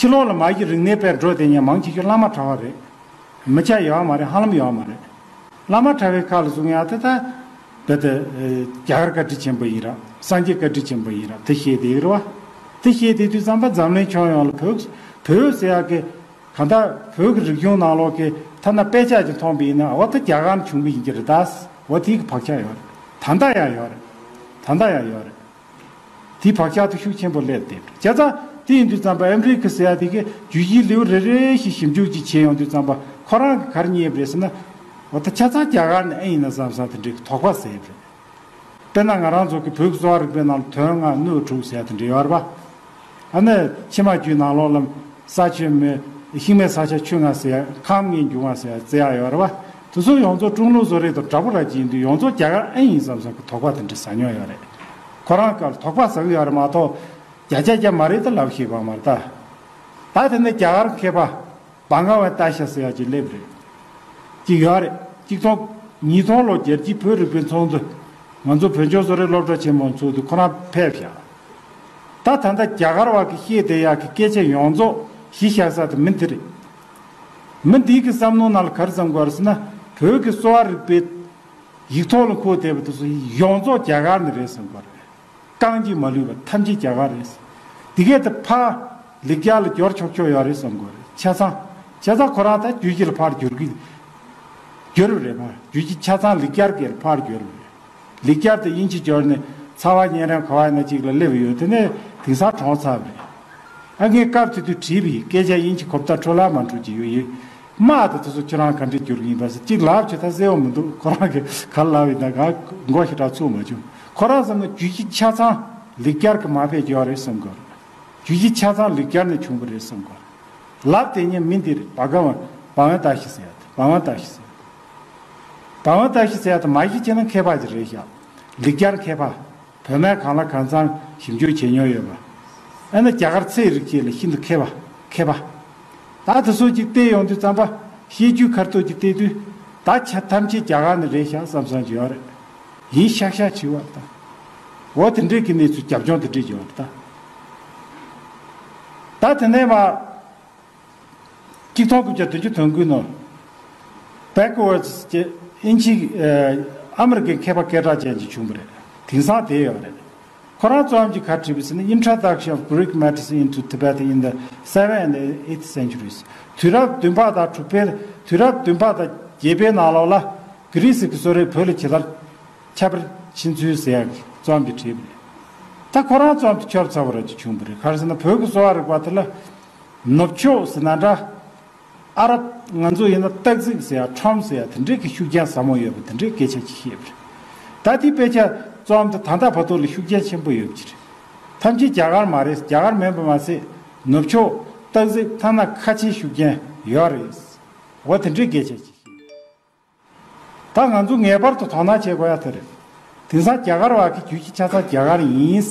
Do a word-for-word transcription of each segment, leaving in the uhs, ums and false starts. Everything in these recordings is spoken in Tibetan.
ཕྱི་ལོགས་ལ་མ་གཞི་རིག་གནས་སྤེལ་འགྲོ་དེ་ཉན་མང་ཆེ་ཤོས་བླ་མ་གྲྭ་བ་རེད། མི་སྐྱ་ཡོད་མ་རེད། ཧ་ལམ་ཡོད་མ་རེད། བླ་མ་གྲྭ་བའི་ཁ་ལ་བཟུང་ཡ་དེ་ད། རྦད་དེ་རྒྱ་གར་བཀའ་དྲིན་ཆེན་པོ་ཡིན་ར། སངས་རྒྱས་བཀའ་དྲིན་ཆེན་པོ་ཡིན་ར་དེ་བཤད་དེ་ཡོད་རེད་བ། དེ་བཤད་དེ་དུས་ཙམ་པ་འཛམ་གླིང་ཁྱོན་ཡོངས་ལ་བོད་བོད་ཟེར་ཡ་གི་གང་ལྟར་བོད་ཀྱི་རིག་གཞུང་ནང་ལོགས་ཀྱི་ཐ་ན་དཔེ་ཆ་ཅིག་མཐོང་པ་ཡིན་ན་འོ་ད་རྒྱ་གར་ནས་བྱུང་བ་ཡིན་གྱི་རེད་ད། འོ་དེ་གི་བག་ཆགས་ཡོད་རེད། ད་ལྟ་ཡང་ཡོད་རེད། ད་ལྟ་ཡང་ཡོད་རེད། དེའི་བག་ཆགས་དེ་ཤུགས་ཆེན་པོ་སླེབས་བསྡད་འདུག་བྱས་ཙང་དེ་ཡིན་དུས་ཙམ་པ་ཨ་མི་རི་ཀ་ཟེར་ཡ་དེ་གི་རྒྱུད་བཞིའི་ལེའུ་རེ་རེ་བཞིན་ཞིབ་འཇུག་ཅིག་བྱས་ཡོང་དུས་ཙམ་པ་ཁོ་རང་གིས་ག་རེ་རྙེད་པ་རེད་ཟེར་ན། འོ་ད་ཆ་ཚང་རྒྱ་གར་ནས་ཨེ་ཡིན་ན་བསམ་བསམ་དེ་འདྲའི་དོགས་པ་ཟ་ཡི་རེད། དཔེར་ན་ང་རང་ཚོ་གི་བོད་ཀྱི་གསོ་བ་རིག་པའི་ནང་ལ་དོན་ལྔ་སྣོད་དྲུག་ཟེར་ཡ་དེ་འདྲ་ཡོད་རེད་པ། ཨ་ནི་ཕྱི་མ་རྒྱུད་ནང་ལོགས་ལ་ས་ཆུ་མེ་ཤིང་མེ་ས་ཆ་ཆུ་ལྔ་ཟེར་ཡ་ཁམས་ལྔའི་འབྱུང་བ་ཟེར་ཡ་རྩི་ཡ་ཡོད་རེད་པ། དེ་ཚོ་ཡོངས་རྫོགས་ཀྲུང་ལུགས་བཟོ་རིག་དང་འདྲ་པོ་ར་ཅིག་ཡིན་དུས་ཡོངས་རྫོགས་རྒྱ་གར་ཨེ་ཡིན་བསམ་བསམ་གི་དོགས་པ་དེ་འདྲ་ཟ་མྱོང་ཡོད་རེད། ཁོ་རང་སྐབས་དོགས་པ་ཟ་གི་ཡོད་རེད་མ་གཏོགས། བརྒྱ་ཆ་བརྒྱ་མ་རེད་ད་ལབ་ཤེས་པ་མ་རེད་ད། ད་དེ་ནས་རྒྱ་གར་མཁས་པ་བྷ་ག་ཝན་ཏ་ཤ་ཟེར་ཡ་ཅིག་སླེབས་རེད། ཅིག་ཡོད་རེད། གཅིག་སྟོང་ཉིས་སྟོང་ལོ་རྒྱལ་སྤྱིའི་བོད་རིག་པའི་ཚོགས་འདུ། ང་ཚོ་བོད་ལྗོངས་བཟོ་རིག་སློབ་གྲྭ་ཆེན་མོ་ཚོགས་དུས་ཁོ་རང་ཕེབས་བཞག་ད་ད་ལྟ་རྒྱ་གར་བ་གི་བཤད་བསྡད་ཡག་གི་སྐད་ཆ་ཡོངས་རྫོགས་གཞི་བཞག་ས་དེ་མི་འདི་རེད། མི་འདིའི་གི་བསམ་བློ་ནང་ལ་ག་རེ་བསམ་དགོས་རེད་ཟེར་ན་བོད་ཀྱི་གསོ་བ་རིག་པའི་ཡིག་ཐོག་ལ་འཁོད་བསྡད་པ་དེ་ཚོ་ཡོངས་རྫོགས་རྒྱ་གར་ནས་རེད་བསམ་དགོས་རེད། རྐང་གཅིག་མ་ལུས་པ་ཐམས་ཅད་རྒྱ་གར་རེད། འདི་གས་དེ་ཕར་ལེགས་སྦྱར་ལ་སྦྱོར་ཆོག་ཆོག་ཡོད་རེད་བསམ་དགོས་རེད་ཆ་ཚང་། ཆ་ཚང་ཁོ་རང་ད་རྒྱུད་སྤྱི་ལ་ཕར་བསྒྱུར་གི་བསྒྱུར་བ་རེད་པ། རྒྱུད་སྤྱི་ཆ་ཚང་ལེགས་སྦྱར་གྱི་ལ་ཕར་བསྒྱུར་བ་རེད། ལེགས་སྦྱར་དེ་དབྱིན་ཇི་སྦྱོར་ནས་ཚ་བ་གཉན་རིམས་ག་བ་ཡིན་ན་གཅིག་ལ་སླེབས་ཡོད་དེ་ནས་དེང་སང་གྲོངས་ཚར་བ་རེད། ཨ་ངས་སྐབས་དེ་དུས་བྲིས་པ་ཡིན་སྐད་ཆ་དབྱིན་ཇི་གོ་བརྡ་འཕྲོ་བརླག་མ་འགྲོ་གི་ཡོད་ཡིན། དམག་དང་དེ་ཚོ་ཁྱོད་རང་ག་འདྲས་བསྒྱུར་གྱི་ཡིན་པ་ཟེར་གཅིག་ལབ་བྱས་ད་གསལ་བོ་མི་འདུག་ཁོ་རང་གིས་ག་ལབ་ཡིན་ན་ག་མགོ་ཞེ་དྲག་ཚུགས་མ་བྱུང་། ཁོ་རང་བསམ་ན་རྒྱུད་སྤྱི་ཆ་ཚང་ལེགས་སྦྱར་གྱི་མ་ཕེབས་ཀྱི་ཡོད་རེད་བསམ་གི་རེད། རྒྱུད་སྤྱི་ཆ་ཚང་ལེགས་སྦྱར་ནས་བྱུང་བ་རེད་བསམ་གི་རེད། ལབ་དེ་ཉིད་མི་འདི་རེད་བ་ག་བ་བ་ཝན་ཏ་ཤི་ཟེར་ཡ་དེ་བ་ཝན་ཏ་ཤི་ཟེར་ཡ་དེ། བ་ཝན་ཏ་ཤི་ཟེར་ཡ་དེ་མ་གཞི་ཁྱེད་རང་མཁས་པ་ཅིག་རེད་ཤག་ལེགས་སྦྱར་མཁས་པ། བོད་སྨན་གང་ལ་གང་འཚམ་ཞིབ་འཇུག་བྱེད་མྱོང་ཡོད་པ། ཨ་ནི་རྒྱ་གར་ཚེ་རིག་བཅས་ལ་ཤིན་ཏུ་མཁས་པ། མཁས་པ། ད་དེ་ཚོ་ཅིག་བལྟས་ཡོང་དུས་ཙམ་པ། བཤད་རྒྱུད་ཁ་ཐུག་ཅིག་བལྟས་དུས། ད་ཆ་ཐམས་ཅད་རྒྱ་གར་ནས་རེད་ཤག་བསམ་བསམ་ཅིག་ཡོད་རེད། ཡིན་ཤག་ཤག་བྱས་པ་རེད་ད། འོ་དེ་འདྲས་ཀྱི་གནས་ཚུལ་རྒྱབ་ལྗོངས་དེ་འདྲས་ཡོད་རེད་ད། ད་དེ་ནས་མ། གཅིག་སྟོང་དགུ་བརྒྱ་བདུན་ཅུ་དོན་དགུ་ནང་། Backwoods ཅེས་དབྱིན་ཇི། ཨ་མི་རི་ཀའི་མཁས་པ་སྐད་གྲགས་ཅན་ཅིག་བྱུང་བ་རེད། དེང་སང་དེ་ཡོད་རེད། ཁོ་རང་རྩོམ་གྱི་ག་བྲིས་པ་ཟེར་ན་Introduction of Greek Medicine into Tibet in the seventh and eighth centuries། དུས་རབས་བདུན་པ་དང་དྲུག་པའི་དུས་རབས་བདུན་པ་དང་བརྒྱད་པའི་ནང་ལོགས་ལ་གྷི་རི་སི་གི་གསོ་རིག་བོད་ལ་ཇི་ལྟར་ཁྱབ་པར་ཕྱིན་ཚུལ་ཟེར་ཡག་གི་རྩོམ་གྱི་བྲིས་པ་རེད། ད་ཁོ་རང་རྩོམ་དེ་ཆོབ་ཚ་བོ་ར་ཅིག་བྱུང་བ་རེད། ག་རེ་ཟེར་ན་བོད་ཀྱི་གསོ་བ་རིག་པ་དེ་ལ། ནུབ་ཕྱོགས་ཟེར་ན་འདྲ། ཨ་རབ་ང་ཚོ་ཡིན་ན་སྟག་གཟིག་ཟེར་ཡ་ཁྲོམ་ཟེར་ཡ་དེ་འདྲས་ཀྱི་ཤུགས་རྐྱེན་ཟབ་མོ་ཡོད་པ་དེ་འདྲས་སྐད་ཆ་ཅིག་བཤད་པ་རེད། ད་དེའི་དཔེ་ཆ་རྩོམ་དེ་ད་ལྟ་བར་དུ་ལ་ཤུགས་རྐྱེན་ཆེན་པོ་ཡོད་པ་ཅིག་རེད། ཐམས་ཅད་རྒྱ་གར་མ་རེད། རྒྱ་གར་མིན་པ་མ་ཟད་ནུབ་ཕྱོགས་སྟག་གཟིག་ཐ་ན་ཁ་ཆེའི་ཤུགས་རྐྱེན་ཡོད་རེད། འོ་དེ་འདྲས་སྐད་ཆ་ཅིག་བཤད། ད་ང་ཚོ་ངེས་པར་དུ་དོ་སྣང་བྱེད་དགོས་ཡ་དེ་རེད། དེང་སང་རྒྱ་གར་བ་གི་རྒྱུད་ཀྱི་ཆ་ཚང་རྒྱ་གར་ཡིན།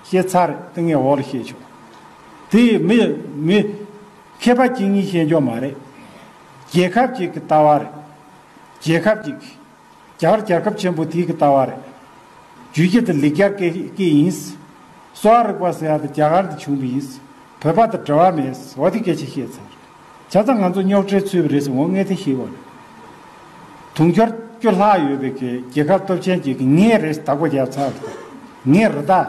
ཤེས་ཚར་ཏེ་ངས་འོག་ལ་བཤད་ཆོག་དེ་མི་མི་མཁས་པ་གཅིག་གཉིས་བཤད་འཇོག་མ་རེད། རྒྱལ་ཁབ་ཅིག་གི་ལྟ་བ་རེད། རྒྱལ་ཁབ་ཅིག་རྒྱ་གར་རྒྱལ་ཁབ་ཆེན་པོ་དེའི་གི་ལྟ་བ་རེད། རྒྱུད་ཀྱི་དེ་ལེགས་སྦྱར་སྐད་སྐད་ཡིན། གསོ་བ་རིག་པ་ཟེར་ཡ་དེ་རྒྱ་གར་དུ་བྱུང་བ་ཡིན། བོད་པ་དང་འབྲེལ་བ་མེད། འོ་དེ་སྐད་ཆ་བཤད་ཚར། བྱས་ཙང་ང་ཚོ་རྙོག་དྲའི་ཚུད་པ་རེད་ཟེར་འོ་ངས་དེ་ཤེས་པ་རེད། དུང་ཕྱུར་བཅུ་ལྷག་ཡོད་པའི་གི་རྒྱལ་ཁབ་སྟོབས་ཆེན་ཅིག་གིས་ངས་རེད་བདག་པོ་རྒྱབ་ཚར་རེད། ངས་རེད་ད།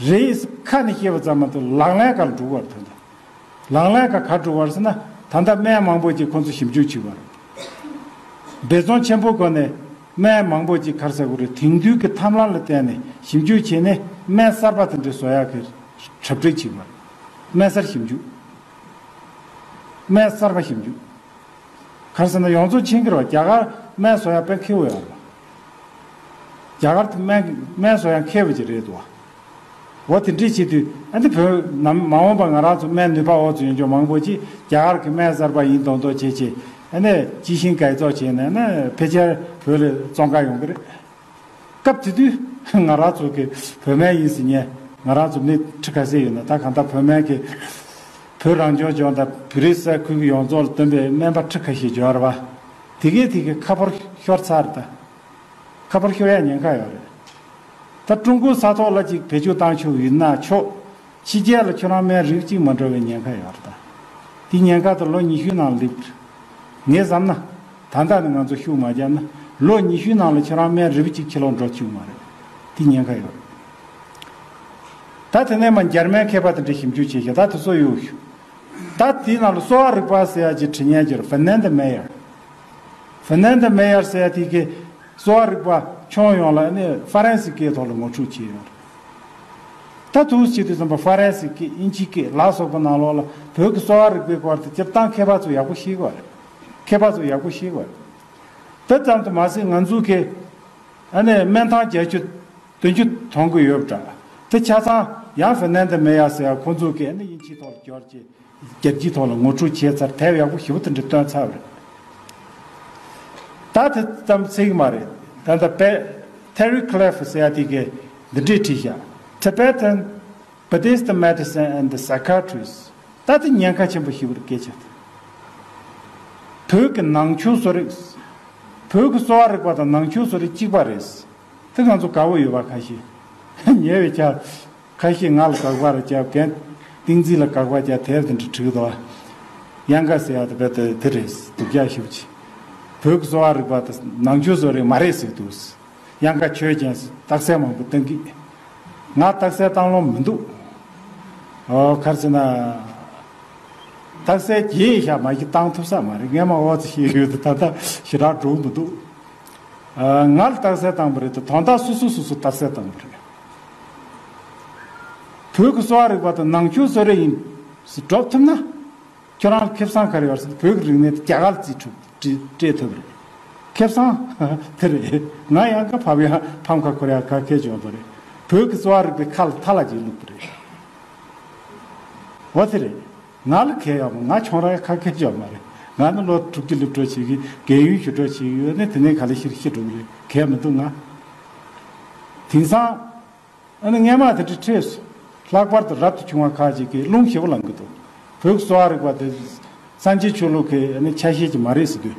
རེད་ཁ་ནས་བཤད་པ་ཙམ་མ་གཏོགས་ལག་ལེན་ཁར་འགྲོ་གི་མ་རེད་ད། ལག་ལེན་ཁ་ག་འགྲོ་བར་ཟེར་ན་ད་ལྟ་སྨན་མང་པོ་ཅིག་ཁོང་ཚོ་ཞིབ་འཇུག་བྱེད་པར། འབད་བརྩོན་ཆེན་པོའི་སྒོ་ནས་སྨན་མང་པོ་ཅིག་ག་རེ་ཟེར་དགོས་རེད། དེང་དུས་ཀྱི་ཐབས་ལམ་ལ་བརྟེན་ནས་ཞིབ་འཇུག་བྱས་ནས་སྨན་གསར་པ་དེ་འདྲ་བཟོ་ཡག་གི་གྲ་སྒྲིག་བྱེད་པར། སྨན་གསར་ཞིབ་འཇུག་སྨན་གསར་པ་ཞིབ་འཇུག་ག་རེ་ཟེར་ན་ཡོངས་རྫོགས་མཁྱེན་གྱི་རེད་བ། རྒྱ་གར་སྨན་བཟོ་ཡག་དཔེ་མཁས་པོ་ཡོད་རེད་བ། རྒྱ་གར་དུ་སྨན་སྨན་བཟོ་ཡག་མཁས་པོ་ཅིག་རེད་འདུག་བ། འོ་དེ་འདྲས་བྱེད་དུས་ཨ་ནི་བོད་ནམ་མ་འོངས་པ་ང་རང་ཚོ་སྨན་ནུས་པ་འོག་ཏུ་ཡོང་ཆོག་མང་པོ་ཅིག་རྒྱ་གར་གྱི་སྨན་གསར་པ་ཡིན་མདོག་མདོག་བྱེད་བྱེད་ཨ་ནི་སྤྱི་ཤིང་改造་བྱས་ནས་ཨ་ནི་ཕལ་ཆེར་བོད་ལ་བཙོང་ག་ཡོང་གི་རེད། སྐབས་དེ་དུས་ང་རང་ཚོ་གི་བོད་སྨན་ཡིན་ཟེར་ཉན་ང་རང་ཚོ་མི་ཁྲི་ཁ་ཤས་ཡོད་ན་ད་གང་ལྟར་བོད་སྨན་གྱི་བོད་རང་སྐྱོང་ལྗོངས་དང་བོད་རིགས་ས་ཁུལ་གྱི་ཡོངས་རྫོགས་ལ་བཏོན་པའི་སྨན་པ་ཁྲི་ཁ་ཤས་ཡོད་རེད་བ། དེ་གས་དེ་གས་ཁ་ཕོར་ཤོར་ཚར་རེད་ད། ཁ་པར་ཤོར་ཡ་ཉེན་ཁ་ཡོད་རེད། ད་ཀྲུང་གོའི་ས་ཐོག་ལ་ཅིག་བེད་སྤྱོད་བཏང་ཆོག་ཡིན་ན་ཆོག་ཕྱི་རྒྱལ་ལ་ཁྱོད་རང་སྨན་རིགས་གཅིག་མ་འགྲོ་བའི་ཉེན་ཁ་ཡོད་རེད་ད། དེ་ཉེན་ཁ་དེ་ལོ་ཉི་ཤུའི་ནང་སླེབས། ངས་བསམ་ན། ད་ལྟ་ནས་ང་ཚོ་ཤུགས་མ་བརྒྱབ་ན། ལོ་ཉི་ཤུའི་ནང་ལ་ཁྱོད་རང་སྨན་རིལ་བུ་གཅིག་ཕྱི་ལོགས་འགྲོ་བཅུག་མ་རེད། དེ་ཉེན་ཁ་ཡོད་རེད། ད་དེ་ནས་མ་འཇར་མན་མཁས་པ་དེ་འདྲ་ཞིབ་འཇུག་བྱས་ཤག་ད་དེ་ཚོ་གཡུག་ཞུ། ད་དེའི་ནང་ལ་གསོ་བ་རིག་པ་ཟེར་ཡ་ཅིག་བྲིས་མཁན་ཅིག་ཡོད་རེད། Fernand Meyer། Fernand Meyer ཟེར་ཡ་དེ་གིས་གསོ་བ་རིག་པ་ཁྱོན་ཡོངས་ལ་ནི་ཧྥ་རན་སི་སྐད་ཐོག་ལ་ངོ་སྤྲོད་བྱས་ཡོད་རེད། ད་དུས་ཕྱིས་དུས་ཙམ་པ་ཧྥ་རན་སི་སྐད་དབྱིན་ཇིའི་སྐད་ལ་སོགས་པ་ནང་ལོགས་ལ་བོད་ཀྱི་གསོ་བ་རིག་པའི་སྐོར་དེ་སྤྱིར་བཏང་མཁས་པ་ཚོ་ཡག་པོ་ཤེས་ཀྱི་ཡོད་རེད། མཁས་པ་ཚོ་ཡག་པོ་ཤེས་ཀྱི་ཡོད་རེད། དེ་ཙམ་དུ་མ་ཟད་ང་ཚོའི་གི་ཨ་ནི་སྨན་ཐང་བརྒྱད་ཅུ་བདུན་ཅུ་ཐོན་གྱི་ཡོད་པ་འདྲ། དེ་ཆ་ཚང་ཡང་Fernand Meyer ཟེར་ཡ་ཁོང་ཚོ་གིས་ཨ་ནི་དབྱིན་ཇིའི་ཐོག་ལ་བསྒྱུར་བྱས། རྒྱལ་སྤྱིའི་ཐོག་ལ་ངོ་སྤྲོད་བྱས་ཚར། དེབ་ཡག་པོ་ཞེ་པོ་དེ་འདྲ་བཏོན་ཚར་བ་རེད། ད་དེ་ཙམ་ཚིག་མ་རེད། ད་ལྟ་པེ་Terry Cleve ཟེར་ཡ་དེ་གིས་འདི་འདྲས་བྲིས་ཤག Tibetan Buddhist Medicine and the Psychiatrist། ད་དེ་ཉེན་ཁ་ཆེན་པོ་ཞེ་པོ་རེད་སྐད་ཆ་དེ། བོད་ཀྱི་ནང་ཆོས་གསོ་རིག་བོད་ཀྱི་གསོ་བ་རིག་པ་དང་ནང་ཆོས་གསོ་རིག་གཅིག་པ་རེད། དེ་ང་ཚོ་དགའ་བོ་ཡོད་པ་ཁ་ཤས། ཉེ་བའི་ཆར། ཁ་ཤས་ང་ལ་དགག་པ་རེ་བརྒྱབ། རྒན་ཏིང་འཛིན་ལ་དགག་པ་བརྒྱབ། དེབ་དེ་འདྲ་བྲིས་འདུག་ཨ། གཡང་ཁ་ཟེར་ཡག་དེ་བོད་དེ་དེ་རེད། སྡུག་ཅག་ཞེ་པོ་ཅིག་བོད་ཀྱི་གསོ་བ་རིག་པ་དང་ནང་ཆོས་གསོ་རིག་མ་རེད་ཟེར་འདུག་གཡང་ཁ་ཆོས་ཅན་རྟགས་གསལ་མང་པོ་བཏང་གི། ང་རྟགས་གསལ་བཏང་ལོང་མི་འདུག་ཨོ་ག་རེ་ཟེར་ན། རྟགས་གསལ་བརྗེད་ཤག་མ་གཞི་བཏང་ཐུབ་ས་མ་རེད། སྔས་མ་ཨོ་ཙི་ཤེས་ཡོད་དེ་ད་ལྟ་ཞེ་དྲག་འགྲོ་མི་འདུག་ཨ། ང་ལ་རྟགས་གསལ་བཏང་པ་རེད་དེ་དོན་དག་སོ་སོ་སོ་སོ་རྟགས་གསལ་བཏང་པ་རེད། བོད་ཀྱི་གསོ་བ་རིག་པ་དང་ནང་ཆོས་གསོ་རིག་ཡིན་ཟེར་སྒྲོག་ཐུབ་ན། ཁྱོད་རང་ལ་ཁེ་བཟང་ག་རེ་ཡོད་ཟེར། བོད་ཀྱི་རིག་གནས་དེ་རྒྱ་གར་ལ་རྩིས་ཐུབ་སྤྲད་ཐུབ་རེད། ཁེ་བཟང་དེ་རེད། ང་ཡང་ཁ་ཕབ་ཡང་ཕམ་ཁ་འཁོར་ཡང་ཁ་ཁེ་བྱུང་བ་རེད། བོད་ཀྱི་གསོ་བ་རིག་པའི་ཁ་ལ་ཐ་ལ་ཅིག་བླུགས་པ་རེད། འོ་དེ་རེད། ང་ལ་ཁེ་ཡོད་མ། ང་ཁྱོད་རང་ཡང་ཁ་ཁེ་བྱུང་མ་རེད། ང་ནི་ལོ་དྲུག་ཅུ་སླེབས་འགྲོ་བྱེད་ཀྱི། རྒས་ཡོལ་ཞུ་འགྲོ་བྱེད་ཀྱི་ཡོད་ནི་དེ་ནས་ག་ལེ་ཤི་ཤི་འགྲོ་གི་རེད། ཁེ་མི་འདུག་ང་། དེང་སང་། ཨ་ནི་སྔས་མ་དེ་འདྲ་འཕྲད་སོང་། ལྷག་པར་དུ་རབ་ཏུ་བྱུང་བ་ཁག་ཅིག་གིས་རླུང་ཞེ་པོ་ལངས་ཀྱི་འདུག་བོད་ཀྱི་གསོ་བ་རིག་པ་དེ་སངས་རྒྱས་ཆོས་ལུགས་ཀྱི་ཨ་ནི་ཆ་ཤས་ཅིག་མ་རེད་ཟེར་དུས།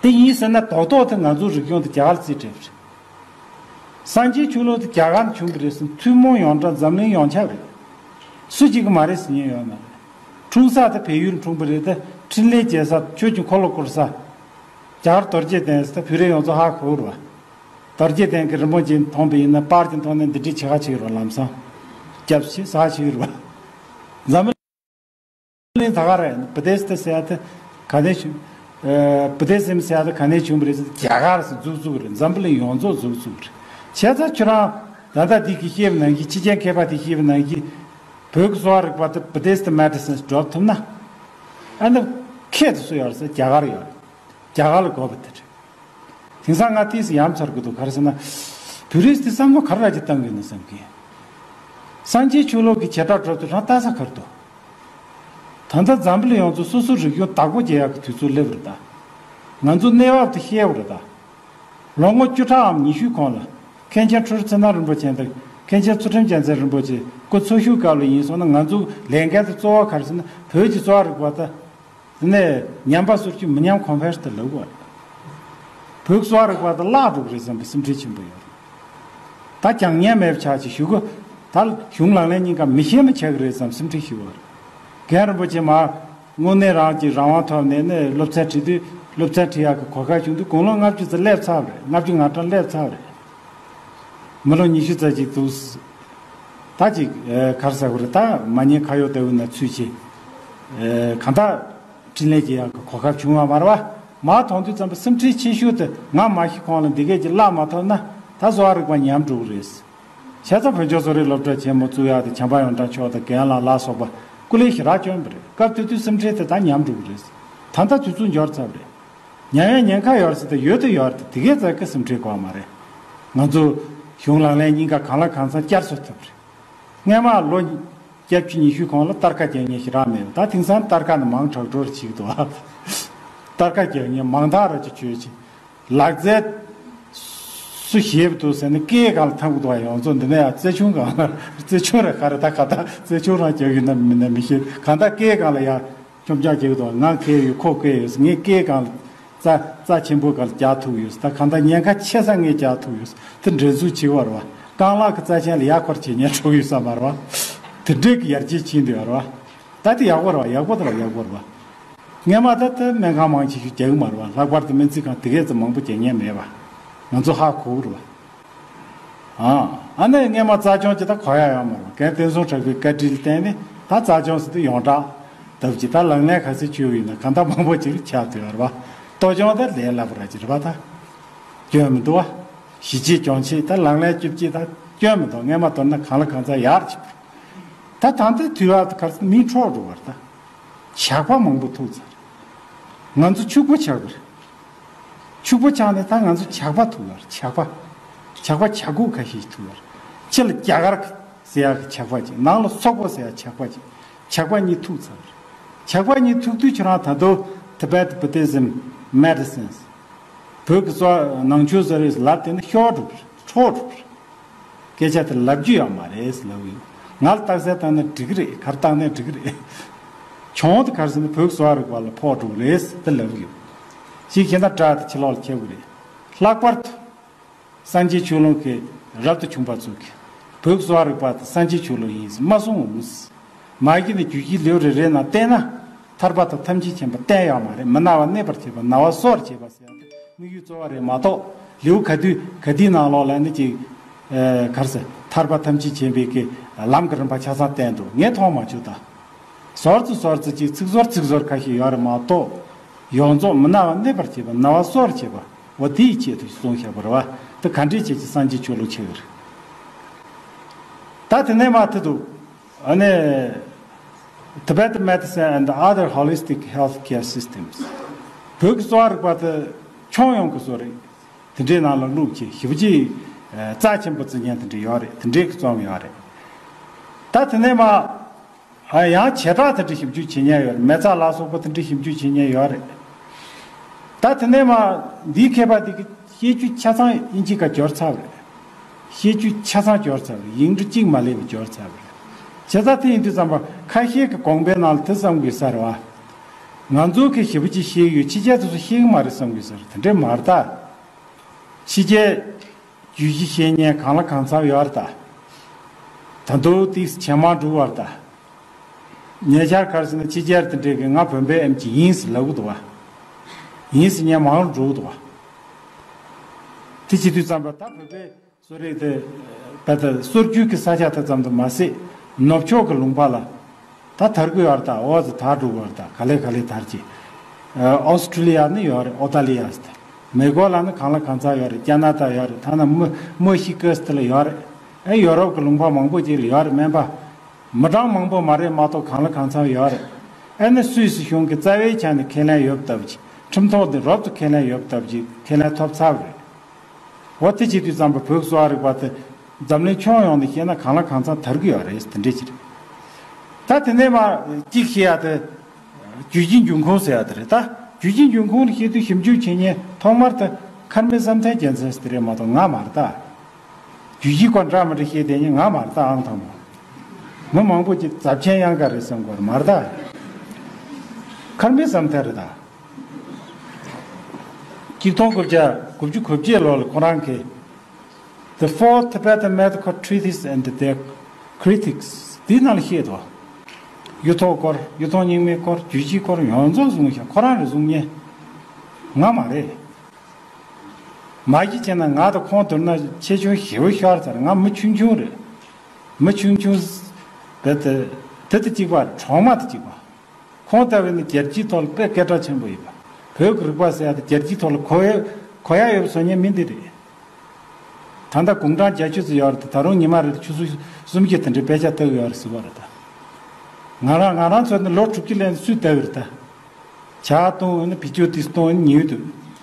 དེ་ཡིན་ཟེར་ན་རྡོག་རྡོག་དེ་ང་ཚོའི་རིག་གཞུང་དེ་རྒྱ་གར་ལ་རྩིས་སྤྲད་པ་རེད། སངས་རྒྱས་ཆོས་ལུགས་དེ་རྒྱ་གར་ནས་བྱུང་གི་རེད་ཟེར་ན་ཐུན་མོང་ཡོངས་གྲགས་འཛམ་གླིང་ཡོངས་ཁྱབ་རེད། སུ་གཅིག་གིས་མ་རེད་ཟེར་མཁན་ཡོད་མ་རེད། འཁྲུངས་ས་དེ་བལ་ཡུལ་འཁྲུངས་པ་རེད་དེ། འཕྲིན་ལས་རྒྱལ་ས་ཆོས་ཀྱི་འཁོར་ལོ་བསྐོར་ས། རྒྱ་གར་རྡོ་རྗེ་གདན་ཟེར་ད་བོད་རིགས་ཡོངས་རྫོགས་ཧ་གོ་རེད་བ། རྡོ་རྗེ་གདན་གྱི་རིན་པོ་ཆེ་མཐོང་པ་ཡིན་ན་པར་གྱི་མཐོང་ནས་འདི་འདྲའི་ཆེ་ཁ་ཆེ་གི་རེད་བ། ལམ་སང་སྐྱབས་ཆེ་ས་ཆེ་གི་རེད་བ། འཛམ་བུ་གླིང་ད་ག་རེད། བུ་དེ་སི་ཏི་ཟེར་ཡ་དེ་ག་ནས་བྱུང་། ཨ། བུ་དེ་སིམ་ཟེར་ཡ་དེ་ག་ནས་བྱུང་བ་རེད་ཟེར། རྒྱ་གར་ཟེར་འཛུགས་བཙུགས་རེད། འཛམ་བུ་གླིང་ཡོངས་རྫོགས་འཛུགས་བཙུགས་རེད། བྱས་ཙང་ཁྱོད་རང་ད་ལྟ་འདི་གི་བཤད་པ་ནང་བཞིན། ཕྱི་རྒྱལ་མཁས་པ་དེ་བཤད་པ་ནང་བཞིན། བོད་ཀྱི་གསོ་བ་རིག་པ་དེ་བུ་དེ་སི་ཏི་མེ་ཌི་སིན་སྒྲོག་ཐུབ་ན། ཨ་ནི་ཁྱེད་དེ་སུ་ཡོད་ཟེར། རྒྱ་གར་ཡོད་རེད། རྒྱ་གར་ལ་དགོས་པ་དེ་རེད། དེང་སང་ང་ཏིས་ཡ་མཚར་གི་འདུག་ག་རེ་ཟེར་ན། བོད་རིགས་དེ་བསམ་བློ་ག་རེ་ཅིག་བཏང་གི་ཡོད་ན་བསམ་གི། སངས་རྒྱས་ཆོས་ལུགས་ཀྱི་བྱེ་བྲག་གྲོལ་དུས་རང་ལྟ་ས་ག་རེ་འདུག་ད་ལྟ་འཛམ་བུ་གླིང་ཡོངས་རྫོགས་སོ་སོའི་རིག་གཞུང་བདག་པོ་རྒྱག་ཡག་གི་དུས་ཚོད་སླེབས་རེད་ད། ང་ཚོ་གནས་བབ་དེ་ཤེས་པ་རེད་ད། ལོ་ངོ་བཅུ་ཕྲག་གམ་ཉི་ཤུའི་གོང་ལ། མཁན་ཆེན་ཁྲི་རབས་ཚེ་རིང་རིན་པོ་ཆེ་དང་མཁན་ཆེན་ཚུལ་ཁྲིམས་རྒྱལ་མཚན་རིན་པོ་ཆེ་སྐུ་འཚོ་བཞུགས་སྐབས་ལ་ཡིན་སོང་ན། ང་ཚོའི་ལས་འགན་དེ་གཙོ་བོ་ག་རེ་ཟེར་ན། བོད་ཀྱི་གསོ་བ་རིག་པ་དང་། དེ་ནས་ཉམས་པ་སོར་ཆུད་མི་ཉམས་གོང་འཕེལ་དེ་ལབ་དགོས་རེད། བོད་གསོ་བ་རིག་པ་དེ་བརླག་འགྲོ་གི་རེད་བསམ་པའི་སེམས་ཁྲལ་ཆེན་པོ་ཡོད་རེད། ད་ཀྱང་ཉན་མེད་པ་ཆགས་ཅིག་ཞུ་གི། ད་གཞུང་ལག་ལེན་གཉིས་ཀ་མི་ཤེས་མི་ཆགས་ཀྱི་རེད་བསམ་སེམས་ཁྲལ་ཞིག་ཡོད་རེད། རྒན་རིན་པོ་ཆེ་མར་དངོས་གནས་རང་གི་རང་དབང་ཐོབ་ནས་ནས་སློབ་ཚན་ཁྲིད་དུས། སློབ་ཚན་ཁྲིད་ཡག་གི་གོ་སྐབས་བྱུང་དུས་དགུང་ལོ་ལྔ་བཅུ་ཙམ་སླེབས་ཚར་བ་རེད། ལྔ་བཅུ་ང་གྲངས་སླེབས་ཚར་བ་རེད། མི་ལོ་ཉི་ཤུ་ཙམ་ཅིག་འདུག་ད་ཅིག་ཨ། ག་རེ་ཟེར་དགོས་རེད། ད་མ་ཉེས་ཁ་གཡོག་ལྟ་བུ་ན་ཚུད་ཅིག་ཨ། གང་ལྟར་འཕྲིན་ལས་ཀྱི་ཡག་གི་གོ་སྐབས་བྱུང་བ་མ་རེད་བ། མར་མཐོང་དུས་ཙམ་པ་སེམས་ཁྲལ་ཆེ་ཤོས་དེ། ང་མ་ཤི་གོང་ལ་འདི་གས་ཀྱི་བརླག་མ་ཐུབ་ན་ད་གསོ་བ་རིག་པ་ཉམས་འགྲོ་གི་རེད། བྱས་ཙང་བོད་ལྗོངས་གསོ་རིག་སློབ་གྲྭ་ཆེན་མོ་བཙུགས་ཡག་དེ་བྱམས་པ་ཡོངས་གྲགས་མཆོག་དང་རྒན་ལགས་ལ་སོགས་པ་སྐུ་ལས་ཞེ་དྲག་བསྐྱོན་པ་རེད། སྐབས་དེ་དུས་སེམས་ཁྲལ་དེ་ད་ཉམས་འགྲོ་གི་རེད། ད་ལྟ་དུས་ཚོད་འབྱོར་ཚར་བ་རེད། ཉམས་ཡག་ཉེན་ཁ་ཡོད་རེད་ཟེར་ཏེ། ཡོད་དེ་ཡོད་རེད་དེ། དེ་གས་ཙག་གི་སེམས་ཁྲལ་དགོས་མ་རེད། ང་ཚོ་གཞུང་ལག་ལེན་གཉིས་ཀ་གང་ལ་གང་འཚམ་བསྐྱར་གསོ་ཐུབ་རེད། སྔས་མ་ལོ་བརྒྱད་ཅུ་ཉི་ཤུ་གོང་ལ་སྟར་ཀ་རྒྱག་མཁན་ཞེ་དྲག་མེད་པ། ད་དེང་སང་སྟར་ཀ་ནི་མང་དྲགས་འགྲོ་རེ་བྱེད་ཀྱི་འདུག་ཨ། སྟར་ཀ་རྒྱག་མཁན་མང་དག་ར་ཅིག་བྱོས་ཅིག་ལག་རྩལ་སུ་ཞེད་པ་འདུག་ཟེར་ནས་སྐེའི་སྒང་ལ་འཐམ་གི་འདུག་ཨ། ཡོངས་རྫོགས་འདི་ནས་ཡང་རྩེ་ཆུང་སྒང་ལ། རྩེ་ཆུང་རེད་ག་རེ། ད་ག་ད་རྩེ་ཆུང་རང་རྒྱག་གི་ན་མིན་ན་མི་ཤེས། གང་ལྟར་སྐེའི་སྒང་ལ་ཡང་འཆོམ་ཆག་རྒྱག་གི་འདུག་ང་སྐེ་ཡོད། ཁོ་སྐེ་ཡོད་ཟེར། ངས་སྐེའི་སྒང་ལ། རྩ་རྩ་ཆེན་པོ་ག་ལ་རྒྱག་ཐུབ་ཡོད། ད་གང་ལྟར་ཉེན་ཁ་ཆེ་ས་ངས་རྒྱག་ཐུབ་ཡོད། དེ་འདྲ་ཚུལ་བྱེད་པ་རེད་བ། རྐང་ལག་གི་རྩ་ཆེན་ལ་ཡར་འཁོར་བྱེད་ཉན་འགྲོ་ཡོད་ས་མ་རེད་བ། དེ་འདྲའི་གི་ཡར་རྒྱས་ཕྱིན་འདུག་ཡོད་རེད་བ། ད་དེ་ཡག་པོ་རེད་བ། ཡག་པོ་དེ་ལ་ཡག་པོ་རེད་བ། སྔས་མ་ད་ལྟ་སྨན་ཁང་མང་ཆེ་ཤོས་རྒྱག་གི་མ་རེད་བ། ལྷག་པར་དུ་སྨན་རྩིས་ཁང་དེ་གས་ཙམ་མང་པོ་རྒྱག་མཁན་མེད་བ། ང་ཚོ་ཧ་གོ་གི་རེད་བ། ཨ་ཨ་ནི་སྔས་མ་རྩ་སྦྱོང་ཅིག་ད་གོ་ཡ་ཡོད་མ་རེད་བ། རྒན་བསྟན་སྲུང་གྲགས་པའི་བཀའ་དྲིན་ལ་བརྟེན་ནས་ད་རྩ་སྦྱོང་ཟེར་དུས་ཡོངས་གྲགས་ལྟ་བུ་ཅིག་ད་ལག་ལེན་ག་ཚོད་བྱས་ཡོད་ན་གང་ལྟར་མང་པོ་ཅིག་ཆགས་བསྡད་ཡོད་རེད་བ། གཏོ་སྦྱོང་ད་ལས་སླ་པོ་ར་ཅིག་རེད་བ། ད་སྐྱོན་མི་འདུག་བ། ཞི་བྱེད་སྦྱོང་བྱེད་ད་ལག་ལེན་བཅུ་བཅུ་ད་སྐྱོན་མི་འདུག་སྔས་མ་མདོར་ན་གང་ལ་གང་འཚམ་ཡག་ཅིག་ད་ད་ལྟའི་དུས་བབ་ད་ག་རེ་ཟེར་མི་འཕྲོག་འགྲོ་བ་རེད་ད། ཇག་པ་མང་པོ་ཐུག་ཚར། ང་ཚོ་ཕྱུག་པོ་ཆགས་པ་རེད། ཕྱུག་པོ་ཆགས་ནས་ད་ང་ཚོ་ཇག་པ་ཐུག་ཡོད་རེད། ཇག་པ། ཇག་པ་ཇག་སྒོ་ཁ་ཤས་ཤིག་ཐུག་ཡོད་རེད། ཕྱི་ལ་རྒྱ་གར་ཟེར་ཡག་གི་ཇག་པ་ཅིག་ནང་ལ་སོག་པོ་ཟེར་ཡག་ཇག་པ་ཅིག་ཇག་པ་གཉིས་ཐུག་ཚར་བ་རེད། ཇག་པ་གཉིས་ཐུག་དུས་ཁྱོད་རང་ད་དུང་Tibet Buddhism Medicines བོད་ཀྱི་གསོ་བ་ནང་ཆོས་ཟེར་བའི་ལབ་དེ་ནི་ཤོར་འགྲོ་གི་རེད། འཕྲོག་འགྲོ་གི་རེད། སྐད་ཆ་དེ་ལབ་རྒྱུ་ཡོད་མ་རེད་ལབ་ཡོད། ང་ལ་རྟགས་གསལ་བཏང་ན་འགྲིག་གི་རེད། གར་བཏང་ནས་འགྲིག་གི་རེད། གྱོང་དེ་གར་ཟིན་ན་བོད་གསོ་བ་རིག་པ་ལ་ཕོག་འགྲོ་གི་རེད་དེ་ལབ་ཡོད། ཅིག་ཁྱེད་ན་དྲག་དེ་ཕྱི་ལོགས་ལ་ཁྱབ་གི་རེད། ལྷག་པར་དུ་སངས་རྒྱས་ཆོས་ལུགས་ཀྱི་རབ་ཏུ་བྱུང་པ་ཚོ་གིས་བོད་གསོ་བ་རིག་པ་དེ་སངས་རྒྱས་ཆོས་ལུགས་ཡིན་ཟེར་མ་གསུང་འོང་ཟེར། མ་གཞི་ནས་རྒྱུད་བཞི་ལེའུ་རེ་རེ་ནང་བལྟས་ན། ཐར་པ་དང་ཐམས་ཅད་མཁྱེན་པ་བསྟན་ཡོད་མ་རེད། མི་ན་བ་གནས་པར་བྱེད་པ། ན་བ་གསོ་བར་བྱེད་པ་ཟེར་ཡག་དེ་དམིགས་ཡུལ་གཙོ་བོ་རེད་མ་གཏོགས། ལེའུ་ག་དུས་ག་དུས་ནང་ལོགས་ལ་ནི་ཅིག་ཨེ་ག་རེ་ཟེར། ཐར་པ་ཐམས་ཅད་མཁྱེན་པའི་གི་ལམ་གྱི་རིམ་པ་ཆ་ཚང་བསྟན་འདུག་ངས་མཐོང་མ་བྱུང་ད། ཟོར་ཙི་ཟོར་ཙི་ཅིག་ཚིག་ཟོར་ཚིག་ཟོར་ཁ་ཤས་ཡོད་རེད་མ་གཏོགས། ཡོངས་རྫོགས་མི་ན་བ་གནས་པར་བྱེད་པ། ན་བ་གསོ་བར་བྱེད་པ། འོ་དེའི་ཆེད་དུ་གསུངས་བཞག་པ་རེད་བ། དེ་ག་འདྲས་བྱས་ཀྱི་སངས་རྒྱས་ཆོས་ལུགས་ཆགས་ཀྱི་རེད། ད་དེ་ནས་མར་ཐུག་འདུག་ཨ་ནི། Tibetan medicine and other holistic health care systems. བོད་ཀྱི་གསོ་བ་རིག་པ་དེ་ཁྱོན་ཡོངས་ཀྱི་བཟོ་རེད། དེ་འདྲའི་ནང་ལ་བླུགས་ཀྱི་ཞེ་པོ་ཅིག་རྩ་ཆེན་པོ་བརྩི་མཁན་དེ་འདྲ་ཡོད་རེད། དེ་འདྲའི་གི་རྩོམ་ཡོད་རེད། ད་དེ་ནས་མར་ཡང་བྱེ་བྲག་དེ་འདྲ་ཞིབ་འཇུག་བྱེད་མཁན་ཡོད་རེད། མེ་བཙའ་ལ་སོགས་པ་དེ་འདྲ་ཞིབ་འཇུག་བྱེད་མཁན་ཡོད་རེད། ད་དེ་ནས་མར་འདིའི་མཁས་པ་དེ་གི་བཤད་རྒྱུ་ཆ་ཚང་དབྱིན་ཇི་སྐད་སྦྱོར་ཚར་བ་རེད། བཤད་རྒྱུ་ཆ་ཚང་སྦྱོར་ཚར་བ་རེད། ཡིག་འབྲུ་གཅིག་མ་སླེབས་པ་སྦྱོར་ཚར་བ་རེད། བྱས་ཙང་དེ་ཡིན་དུས་ཙམ་པ་ཁ་ཤས་ཀྱི་དགོངས་པའི་ནང་ལ་དེ་བསམ་དགོས་ས་རེད་བ། ང་ཚོ་གི་ཞེ་པོ་ཅིག་ཤེས་ཡོད། ཕྱི་རྒྱལ་དེ་ཚོ་ཤེས་ཀྱི་མ་རེད་བསམ་དགོས་ས་རེད། དེ་འདྲས་མ་རེད་ད། ཕྱི་རྒྱལ་རྒྱུད་བཞི་ཤེས་མཁན་གང་ལ་གང་འཚམ་ཡོད་རེད་ད། ད་དུང་ཏིས་ཇེ་མང་འགྲོ་བ་རེད་ད། ཉེ་ཆར་ག་རེ་ཟེར་ན་ཕྱི་རྒྱལ་དེ་འདྲས་ཀྱི་ང་བོད་པའི་ཨེམ་ཆི་ཡིན་ཟེར་ལབ་གི་འདུག་བ། ཡིན་ཟེར་མཁན་མང་རུ་འགྲོ་གི་འདུག་བ། དེ་བྱེད་དུས་ཙམ་པ་ད་བོད་པའི་གསོ་རིག་དེ་བལ་ད་སྲོལ་རྒྱུན་གྱི་ས་ཆ་དེ་ཙམ་དུ་མ་ཟད་ནུབ་ཕྱོགས་ཀྱི་ལུང་པ་ལ་ད་དར་གི་ཡོད་རེད་ད། འོ་ཙི་དར་འགྲོ་གི་ཡོད་རེད་ད། ག་ལེ་ག་ལེ་དར་གྱི། ཨོ་སི་ཁྲུ་ལི་ཡ་ནི་ཡོད་རེད། ཨོ་སྟ་ལི་ཡ་ཟེར་ད། མེ་གོ་ལ་ནི་གང་ལ་གང་འཚམ་ཡོད་རེད། ཀ་ན་ད་ཡོད་རེད། ཐ་ན་མི་མི་ཤི་ཀ་སི་དེ་ལ་ཡོད་རེད། ཨེ་ཡོ་རོབ་ཀྱི་ལུང་པ་མང་པོ་ཅིག་ལ་ཡོད་རེད། སྨན་པ་མི་གྲངས་མང་པོ་མ་རེད་མ་གཏོགས་གང་ལ་གང་འཚམ་ཡོད་རེད། ཨ་ནི་སུད་སི་གཞུང་གི་རྩ་བའི་ཆ་ནས་ཁས་ལེན་ཡོད་སྟབས་ཀྱིས་ཁྲིམས་ཐོག་ནས་རོབ་ཏུ་ཁས་ལེན་ཡོད་སྟབས་ཀྱིས་ཁས་ལེན་ཐོབ་ཚར་བ་རེད། འོ་དེ་བྱེད་དུས་ཙམ་པ་བོད་གསོ་བ་རིག་པ་དེ་འཛམ་གླིང་ཁྱོན་ཡོངས་ནས་བཤད་ན་གང་ལ་གང་འཚམ་དར་གྱི་ཡོད་རེད། དེ་འདྲས་ཅིག་རེད། ད་དེ་ནས་མར་གཅིག་བཤད་ཡ་དེ་རྒྱུད་བཞི་འབྱུང་ཁུངས་ཟེར་ཡ་དེ་རེད་ད། རྒྱུད་བཞི་འབྱུང་ཁུངས་ལ་བཤད་དུས་ཞིབ་འཇུག་བྱེད་མཁན་ཐོག་མར་དེ་མཁར་རྨེའུ་བསམ་གཏན་རྒྱལ་མཚན་ཟེར་དེ་རེད་མ་གཏོགས་ང་མ་རེད་ད། རྒྱུད་བཞི་སྐོར་འདྲ་མི་འདྲ་བཤད་བསྡད་མཁན་ང་མ་རེད་ད། ཨང་དང་པོ། མི་མང་པོ་ཅིག་ཛབ་ཆེན་གཡང་དཀར་རེད་བསམ་གི་ཡོད་རེད། མ་རེད་ད། མཁར་རྨེའུ་བསམ་གཏན་རེད་ད། ཆིག་སྟོང་དགུ་བརྒྱ་དགུ་བཅུ་གོ་བརྒྱད་ལོ་ལ་ཁོ་རང་གིས་The Four Tibetan Medical Treatises and Their Critics དེའི་ནང་ལ་བཤད་དོ། གཡུ་ཐོག་སྐོར། གཡུ་ཐོག་རྙིང་མའི་སྐོར། རྒྱུད་བཞིའི་སྐོར་ཡོངས་རྫོགས་བཟུང་ཤག་ཁོ་རང་རེ་བཟུང་ཉེ། ང་མ་རེད། མ་གཞི་བྱས་ན་ང་དང་ཁོང་བསྡུར་ན་ཆེ་ཆུང་ཞེ་པོ་ཤོར་ཚར། ང་མི་ཆུང་ཆུང་རེད། མི་ཆུང་ཆུང་རྦད་དེ་དེ་དང་གཅིག་པ་རེད། གྲོག་མ་དང་གཅིག་པ། ཁོང་ལྟ་བུ་ནི་རྒྱལ་སྤྱིའི་ཐོག་ལ་དཔེ་སྐད་གྲགས་ཆེན་པོ་ཡོད་པ། བོད་ཀྱི་རིག་པ་ཟེར་ཡ་དེ་རྒྱལ་སྤྱིའི་ཐོག་ལ་གོ་ཡ་གོ་ཡ་ཡོད་པ་བཟོ་མཁན་མི་འདི་རེད། ད་ལྟ་དགུང་གྲངས་བརྒྱད་ཅུ་ཙམ་ཡོད་རེད་དེ། ད་རུང་ཉི་མ་རེ་ཆུ་ཚོད་གསུམ་བཞི་དེ་འདྲའི་དཔེ་ཆ་ལྟ་གི་ཡོད་རེད་ཟེར་བ་རེད་ད། ང་རང་ང་རང་ཚོ་ནི་ལོ་དྲུག་ཅུ་ལོན་སུས་ལྟ་གི་རེད་ད། ཇ་བཏུང་ནི་བི་ཅུ་ཏི་བཏུང་ཉི་འོད་དུ་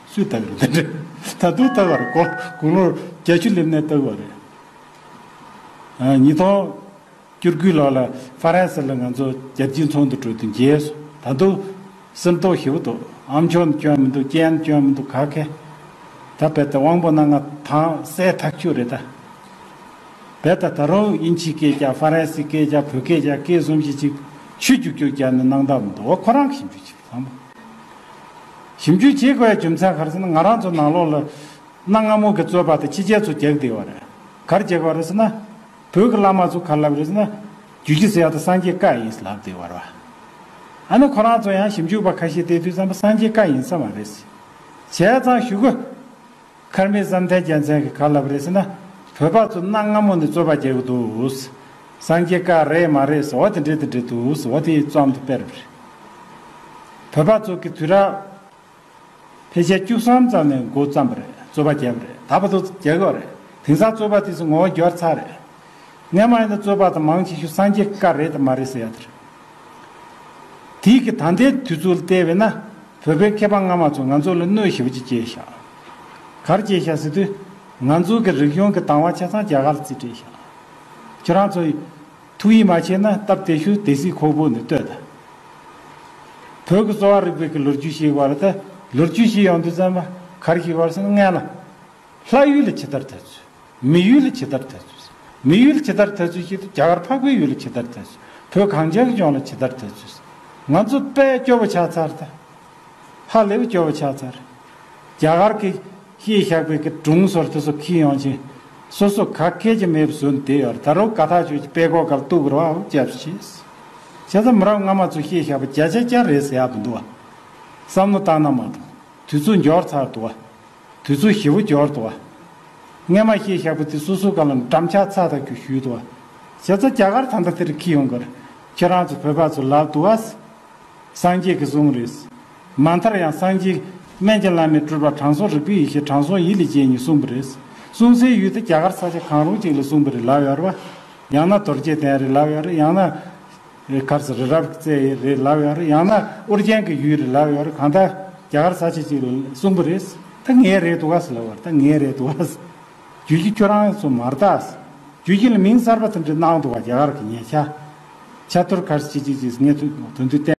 སུས་ལྟ་གི་རེད། དེ་འདྲ་ད་དུང་ལྟ་གི་རེད། དགུང་ལོ་བརྒྱད་ཅུ་སླེབས་ནས་ལྟ་གི་རེད། ཨ། ཉིས་སྟོང་བཅུ་དགུ་ལོ་ལ་ཧྥ་རན་སི་ལ་ང་ཚོ་རྒྱལ་སྤྱིའི་ཚོགས་འདུ་གྲོལ་དུ་མཇལ་སོང་། ད་དུང་སེམས་རྟོགས་ཞེ་པོ་འདུག་ཨམ་ཅོག་ནི་སྐྱོན་མི་འདུག་ཅན་སྐྱོན་མི་འདུག་ག་གེ། ད་དཔེ་དེ་དབང་པོ་སྣ་ལྔ་དྭངས་གསལ་ཐག་ཆོད་རེད་ད། དཔེ་ད་ད་རུང་དབྱིན་ཇིའི་སྐད་རྒྱག་ཧྥ་རན་སིའི་སྐད་རྒྱག་བོད་སྐད་རྒྱག་སྐད་གསུམ་བཞི་ཅིག་ཆུ་རྒྱུག་རྒྱུག་རྒྱག་ནས་སྣང་དག་མི་འདུག་འོ་ཁོ་རང་གི་ཞིབ་འཇུག་བྱེད་ཚང་མ། ཞིབ་འཇུག་བྱེད་དགོས་ཡ་རྒྱུ་མཚན་ག་རེ་ཟེར་ན། ང་རང་ཚོ་ནང་ལོགས་ལ་གནའ་སྔ་མོ་གི་རྩོད་པ་དེ་ཕྱི་རྒྱལ་ཚོ་རྒྱག་བསྡད་ཡོད་རེད། ག་རེ་རྒྱག་གི་ཡོད་རེད་ཟེར་ན། བོད་ཀྱི་བླ་མ་ཚོ་ག་རེ་ལབ་རེད་ཟེར་ན། རྒྱུད་སྤྱི་ཟེར་ཡ་དེ་སངས་རྒྱས་བཀའ་ཡིན་ལབ་བསྡད་ཡོད་རེད་བ། ཨ་ནི་ཁོ་རང་ཚོ་ཡང་ཞིབ་འཇུག་པ་ཁ་ཤས་བལྟས་དུས་ཙམ་པ་སངས་རྒྱས་བཀའ་ཡིན་ས་མ་རེད་ཟེར། བྱས་ཙང་གཞུག་གུ་མཁར་རྨེའུ་བསམ་གཏན་རྒྱལ་མཚན་གྱིས་ག་རེ་ལབ་རེད་ཟེར་ན། བོད་པ་ཚོ་གནའ་སྔ་མོ་ནས་རྩོད་པ་རྒྱག་གི་འདུག། སངས་རྒྱས་བཀའ་རེད་མ་རེད་ཟེར་བ་དེ་འདྲ་དེ་འདྲ་འདུག་ཟེར་བ་དེ་རྩོམ་དེ་སྤེལ་བ་རེད། བོད་པ་ཚོ་གི་དུས་རབས་ཕལ་ཆེར་བཅུ་གསུམ་ཙམ་ནས་འགོ་བརྩམས་པ་རེད། རྩོད་པ་བརྒྱབ་པ་རེད། ད་བར་དུ་རྒྱག་གི་ཡོད་རེད། དེང་སང་རྩོད་པ་དེ་ཚོ་ངོ་བོ་འགྱུར་ཚར་རེད། སྔོན་མ་ཡིན་ན་རྩོད་པ་དེ་མང་ཆེ་ཤོས་སངས་རྒྱས་བཀའ་རེད་དམ་མ་རེད་ཟེར་ཡ་དེ་རེད། དེའི་གི་ད་ལྟའི་དུས་ཚོད་ལ་བལྟས་པས་ན། བོད་པའི་མཁས་པ་སྔ་མ་ཚོ་ང་ཚོ་ལ་གནོད་ཞེ་པོ་ཅིག་སྐྱེལ་ཤག། ག་རེ་སྐྱེལ་ཤག་ཟེར་དུས། ང་ཚོ་གི་རིག་གཞུང་གི་དང་བ་ཆ་ཚང་རྒྱ་གར་ལ་རྩིས་སྤྲད་ཤག། ཁྱོད་རང་ཚོ་ཐུགས་ཡིད་མ་ཆེས་ན་སྟབས་བདེ་ཤོས་སྡེ་སྲིད་ཁོག་པོ་ནས་ལྟོས་དང་། བོད་ཀྱི་གསོ་བ་རིག་པའི་གི་ལོ་རྒྱུས་ཤེས་པ་ལ་ད། ལོ་རྒྱུས་ཤེས་ཡོང་དུས་ཙམ་པ་ག་རེ་ཤེས་པ་རེད་ཟེར་ན། སྔོན་ལ་ལྷ་ཡུལ་ལ་ཇི་ལྟར་དར་ཚུལ། མི་ཡུལ་ལ་ཇི་ལྟར་དར་ཚུལ། མི་ཡུལ་ཇི་ལྟར་དར་ཚུལ་ཞིག་ཏུ་རྒྱ་གར་འཕགས་པའི་ཡུལ་ལ་ཇི་ལྟར་དར་ཚུལ། བོད་གངས་ཅན་གྱི་ལྗོངས་ལ་ཇི་ལྟར་དར་ཚུལ། ང་ཚོ་དཔེ་སྐྱོ་བོ་ཆགས་ཚར་ད། ཧ་ལས་པའི་སྐྱོ་བོ་ཆགས་ཚར། རྒྱ་གར་གྱི་བཤད་བཞག་པའི་གི་སྒྲུང་ཟུར་དེ་ཚོ་འཁྱེར་ཡོང་ཞིང་། སོ་སོ་ག་གེ་ཅི་མེད་པ་བཟོས་ནས་བསྡད་ཡོད་རེད། ད་རུང་དགའ་ཐག་ཆོད་ཀྱི་དཔེ་ཀོ་གར་གཏུག་དགོས་རེད་བ། སྐྱབས་ཤིག། བྱས་ཙང་མི་རབས་སྔ་མ་ཚོ་བཤད་བཞག་པ་བརྒྱ་ཆ་བརྒྱ་རེད་ཟེར་ཡག་མི་འདུག་བ། བསམ་བློ་བཏང་ན་མ་གཏོགས་དུས་ཚོད་འགྱུར་ཚར་འདུག་བ། དུས་ཚོད་ཞེ་པོ་འགྱུར་འདུག་བ། སྔོན་མ་བཤད་བཞག་པ་དེ་སོ་སོའི་སྒང་ལ་འགྲམ་ལྕག་ཚ་ཐག་ཆོད་བཞུས་འདུག་བ། བྱས་ཙང་རྒྱ་གར་ད་ལྟ་དེར་འཁྱེར་ཡོང་གི་རེད། ཁྱེད་རང་ཚོ་བོད་པ་ཚོ་ལབ་འདུག་བ། སངས་རྒྱས་ཀྱིས་གསུངས་རེད། མ་མཐར་ཡང་སངས་རྒྱས་སྨན་གྱི་བླ་མས་སྤྲུལ་པ་དྲང་སྲོང་རིག་པའི་ཡེ་ཤེས་དྲང་སྲོང་ཡིད་ལ་བྱས་ནས་གསུངས་པ་རེད། གསུང་སའི་ཡུལ་དེ་རྒྱ་གར་ས་ཆ་གང་རུང་ཅིག་ལ་གསུངས་པ་རེད་ལབ་ཡོད་རེད་བ། ཡང་ན་རྡོ་རྗེ་གདན་རེད་ལབ་ཡོད་རེད། ཡང་ན་གར་ས་རི་རབ་རྩེ་རེད་ལབ་ཡོད་རེད། ཡང་ན་ཨོ་རྒྱན་གྱི་ཡུལ་རེད་ལབ་ཡོད་རེད། གང་ལྟར་རྒྱ་གར་ས་ཆ་ཅིག་ལ་གསུངས་པ་རེད། ད་ངའི་རེད་འདུག་ག་ཟེར་ལབ་པ་རེད། ད་ངའི་རེད་འདུག་ག་ཟེར། རྒྱུད་ཀྱི་ཁྱོད་རང་ཚོ་མ་རེད་ད་ཟེར། རྒྱུད་ཀྱི་ལ་མིང་གསར་པ་དེ་འདྲ་གནང་འདུག་ག་རྒྱ་གར་གྱི་ཉེ་ཆར། ཆ་ཐོར་གར་ས་ཅིག་ཅིག་ཅིག་ངས་དོན་དུ་བསྟན།